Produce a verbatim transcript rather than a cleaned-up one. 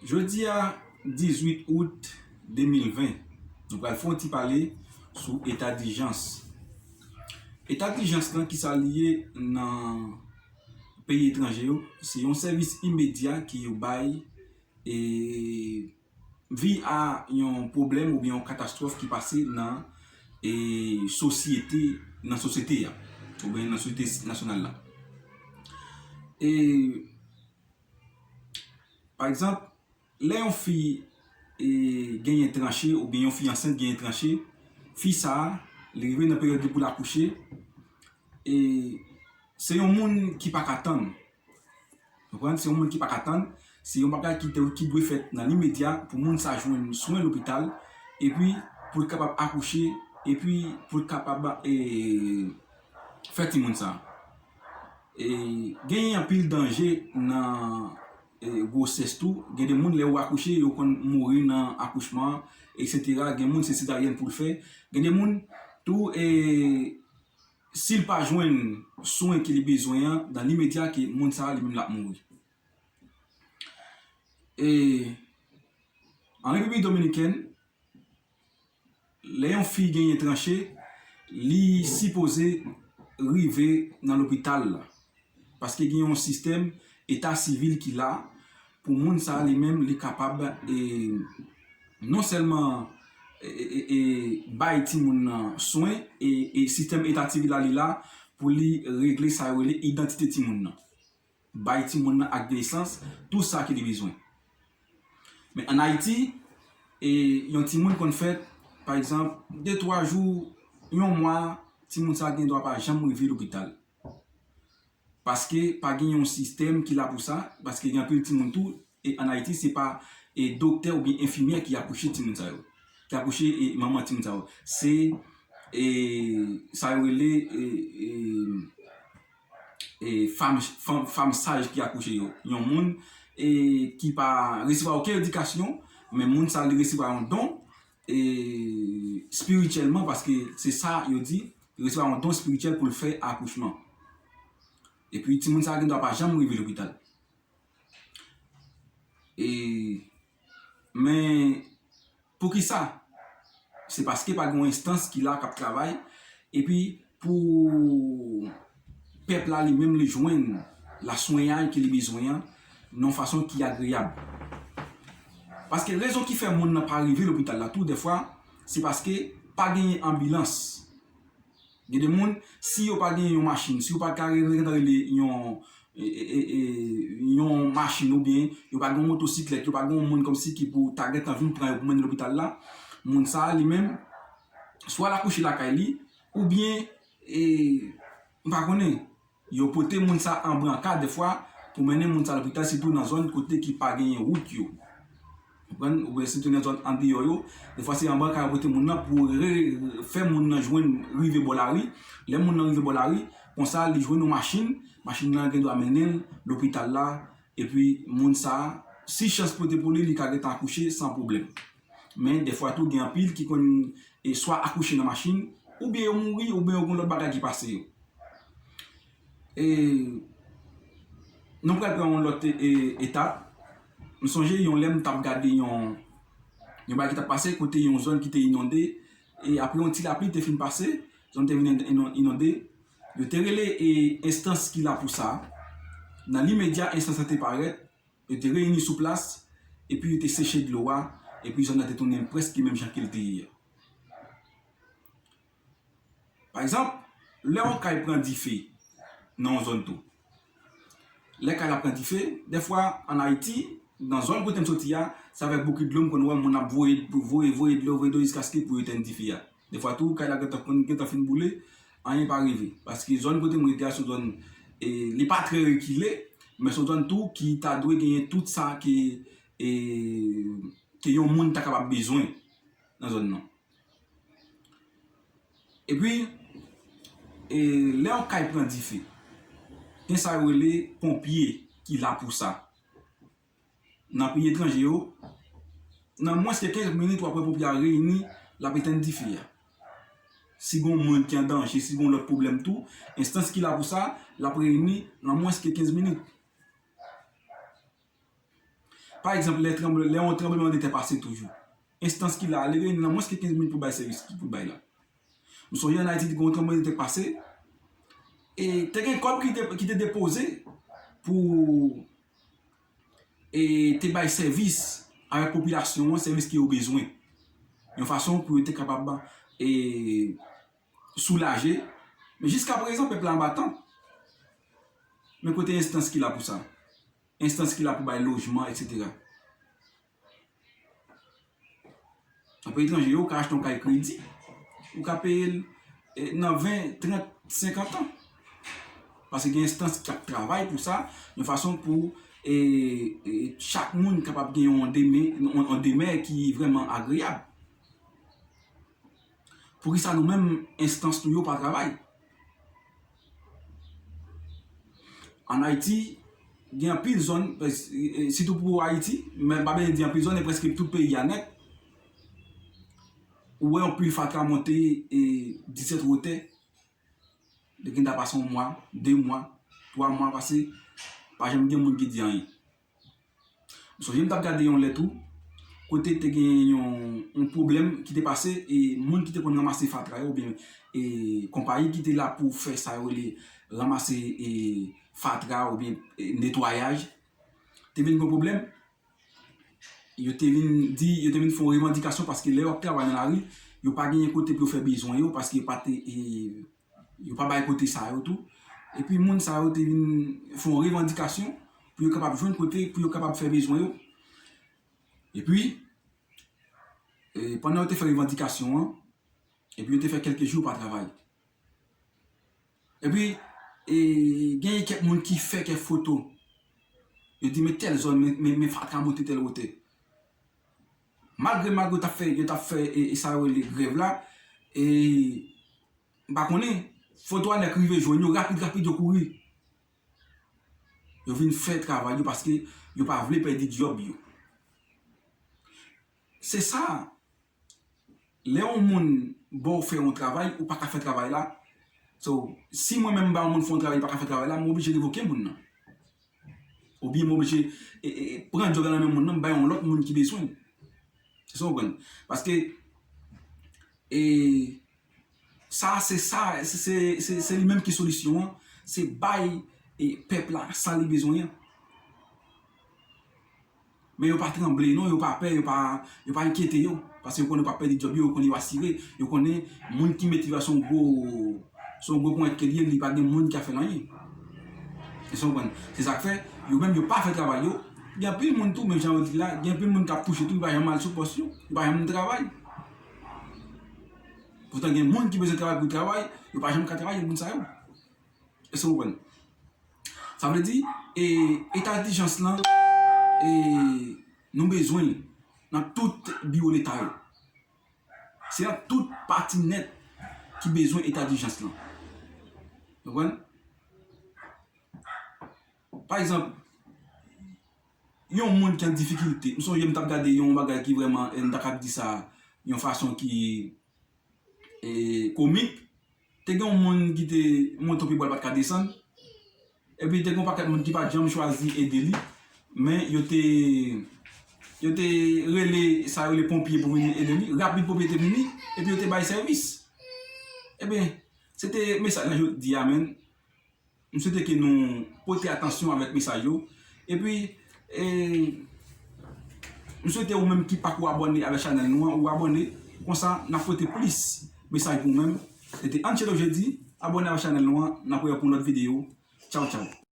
Jodi a, dizuit out de mil ven, nou pral fè yon ti pale sou eta dijans. Eta dijans lan, kisa li ye nan peyi etranje yo? Se yon sèvis imedya ke yo bay e vi a yon pwoblèm oubyen yon katastwòf ki pase nan e sosyete, nan sosyete a, oubyen nan sosyete nasyonal la. E pa egzanp, lè yon fi e genyen tranche oubyen yon fi ansent genyen tranche, fi sa a, li rive nan peryòd li pou l akouche, e se yon moun ki pa ka tann. Konprann? Se yon moun ki pa ka tann. Se yon bagay ki, te, ki dwe fèt nan limedya pou moun sa jwenn swen lopital, epi pou l kapab akouche, epi pou l kapab e, fè timoun sa. E, genyen anpil danje nan e, gwosès tou. Gen de moun, lè yo akouche, yo konn mouri nan akouchman an, etsetera. Gen moun, se sezaryèn pou l fè. Gen de moun tou, e, si l pa jwenn swen ke li bezwen an, nan limedya ke moun sa a, li menm l ap mouri. E, an Repiblik Dominikèn, lè yon fi genyen tranche, li sipoze rive nan lopital la. Paske gen yon sistèm eta sivil ki la pou moun sa a li menm li kapab e, non sèlman e, e, e, e, bay timoun nan swen e, e sistèm eta sivil la li la pou li regle sa yo rele idantite timoun nan. Bay timoun nan ak nesans, tou sa ke li bezwen. Men ann Ayiti, e, yon timoun konn fèt, pa egzanp, de twa jou, yon mwa, timoun sa gen dwa pa janm rive lopital. Paske pa gen yon sistèm ki la pou sa, paske gen anpil timoun tou, e ann Ayiti, se pa e doktè oubyen enfimyè ki akouche timoun sa yo, ki akouche e manman timoun sa yo. Se e sa yo rele e, e, e fanm, fanm, fanm saj ki akouche yo. Yon moun e ki pa resevwa okenn edikasyon, men moun sa li resevwa yon don e espirityèlman, paske se sa yo di, li resevwa yon don espirityèl pou l fè akouchman. Epi timoun sa gen dwa pa janm rive lopital. E, men, poukisa? Se paske pa gen yon enstans ki la k ap travay, epi pou pèp la li menm li jwenn laswenyay ke li bezwen an, nan yon fason ki agreyab. Paske rezon ki fè moun nan pa rive lopital la tou, dèfwa, se paske pa genyen anbilans. Gen de moun, si yo pa gen yon machin, si yo pa ka re-, re-, rele yon, e, e, e, e, yon machin oubyen yo pa gen yon motosiklèt, yo pa gen yon moun kòmsi ki pou ta gentan vin pran yo pou mennen lopital la, moun sa a li menm, swa l akouche lakay li, oubyen, e, m pa konnen, yo pote moun sa an branka dèfwa pou mennen moun sa lopital, sitou nan zòn kote ki pa genyen wout yo. Konprann? Oubyen sitou nan zòn andeyò yo, dèfwa se an branka yo pote moun nan pou re-, fè moun nan jwenn rive bò lari. Lè moun nan rive bò lari, konsa li jwenn yon machin, machin nan gen dwa mennen l lopital la, epi moun sa, si chans pote pou li, li ka gentan akouche san pwoblèm. Men dèfwa tou, gen anpil ki konn e swa akouche nan machin, oubyen yo mouri, oubyen yo gen lòt bagay ki pase yo. E nou pral pran yon lòt e, etap. M sonje yon lè m t ap gade yon, yon bagay ki t ap pase kote yon zòn ki te inonde, e apre yon ti lapli te fin pase, zòn te vin inon-, inonde. Yo te rele e enstans ki la pou sa. Nan limedya, enstans lan te parèt, yo te reyini sou plas, epi yo te seche dlo a, epi zòn nan te tounen prèske menm jan ke l te ye a. Pa egzanp, lè yon kay pran dife nan yon zòn tou. Lè kay la pran dife, dèfwa, ann Ayiti, nan zòn kote m soti a, se avèk bouki dlo m konn wè moun ap voye, voye, voye dlo, voye dlo jiskaske pou yo etèn dife a. Dèfwa tou, kay la gentan, gentan fin boule, anyen pa rive. Paske zòn kote m rete a, se yon zòn, e, li pa trè rekile, men se yon zòn tou ki ta dwe genyen tout sa ke, e, ke yon moun ta kapab bezwen nan zòn nan. Epi, e, lè yon kay pran dife, gen sa yo rele ponpye ki la pou sa. Nan peyi etranje yo, nan mwens ke kenz minit, w ap wè ponpye a reyini, l ap etèn dife a. Si gen yon moun ki an danje, si gen yon lòt pwoblèm tou, enstans ki la pou sa, l ap reyini nan mwens ke kenz minit. Pa egzanp, lè tranble, lè yon tranblemanntè pase toujou, enstans ki la, li reyini nan mwens ke kenz moun pou bay sèvis ki pou bay la. M sonje ann Ayiti, te gen yon tranblemanntè pase, e te gen kòb ki te, ki te depoze pou e te bay sèvis avèk popilasyon an, sèvis ke yo bezwen. Yon fason pou yo te kapab e, soulaje. Men jiska prezan, pèp la anba tant. Men kote enstans ki la pou sa? Enstans ki la pou bay lojman, etsetera. Nan peyi etranje, ou ka achte yon kay kredi, ou ka peye l e, nan ven, trant, senkant an. Paske gen enstans k ap travay pou sa, yon fason pou e, e, chak moun kapab gen yon demen, yon, yon demen ki vrèman agreyab. Poukisa nou menm, enstans nou yo pa travay? Ann Ayiti, gen anpil zòn, e, e, sitou pou Ayiti, men m pa bezwen di anpil zòn, e prèske tout peyi a nèt, ou wè yon pil fatra monte e, disèt wotè, li gentan pase yon mwa, de mwa, twa mwa pase, pa janm gen moun ki di anyen. M sonje m t ap gade yon lè tou, kote te gen yon, yon pwoblèm ki te pase, e moun ki te konn ranmase fatra yo, oubyen e konpayi ki te la pou fè sa yo rele ranmase e fatra oubyen e netwayaj, te vin gen pwoblèm. Yo te vin di, yo te vin fè yon revandikasyon paske lè yo ap travay nan lari, yo pa genyen kote pou yo fè bezwen yo paske yo pa te e, yo pa bay kote sa yo tou. Epi moun sa yo te vin fè yon revandikasyon pou yo kapab jwenn kote pou yo kapab fè bezwen yo. Epi, e, pandan yo te fè revandikasyon an, epi yo te fè kèlke jou yo pa travay. Epi, e, genyen kèk moun ki fè kèk foto. Yo di, men tèl zòn, men, men, men fatra monte tèl wotè. Malgre, malgre yo t ap fè, yo t ap fè e, e sa yo rele grèv la, e m pa konnen, foto a nèk rive jwenn yo, rapid, rapid, yo kouri. Yo vin fè travay yo paske yo pa vle pèdi djòb yo. Se sa, lè yon moun ba w fè yon travay, ou pa ka fè travay la. So, si mwen menm m ba yon moun fè yon travay, li pa ka fè travay la, m oblije revoke moun nan. Oubyen m oblije e, e, e, pran djòb la nan men moun nan, m bay yon lòt moun ki bezwen l. Èske w konprann? Paske e, sa, se sa, se, se, se, se li menm ki solisyon an, se bay e, pèp la sa li bezwen an. Men yo pa tranble non, yo pa pè, yo pa, yo pa enkyete yo. Paske yo konnen yo p ap pèdi djòb yo, yo konnen yo asire, yo konnen moun ki mete yo a se yon gwo, se yon gwo ponyèt ke l ye, li pa gen moun ki ka fè l anyen. Èske w konprann? Se sa k fè, yo menm yo pa fè travay yo. Gen anpil moun tou, menm jan yo di la, gen anpil moun k ap touche tou, yo pa janm al sou pòs yo, yo pa janm travay. Poutan gen moun ki bezwen travay pou travay, yo pa janm ka travay, moun sa yo. Èske w konprann? Sa vle di, e, eta dijans lan, e, nou bezwen l nan tout biwo leta yo. Se nan tout pati nèt ki bezwen eta dijans lan. Ou konprann? Pa egzanp, yon moun ki an difikilte, m sonje m t ap gade yon bagay ki vrèman, e, m ta ka di sa yon fason ki e, komik. Te gen yon moun ki te monte yon pye bwa, l pa t ka desann. Epi te gen yon pakèt moun ki pa t janm chwazi ede li. Men yo te, yo te rele sa yo rele ponpye pou vin ede li. Rapid, ponpye te vini, epi yo te bay sèvis. Ebyen, se te mesaj la jodi a, menn. M swete ke nou pote atansyon avèk mesaj yo. Epi, e, m swete ou menm ki pako abòne avèk chanèl nou an, ou abòne. Konsa, n ap pote plis mesaj pou ou menm. Se te Angelo Jeudi, abòne avèk chanèl nou an, n ap wè pou yon lòt videyo. Tchaw, tchaw.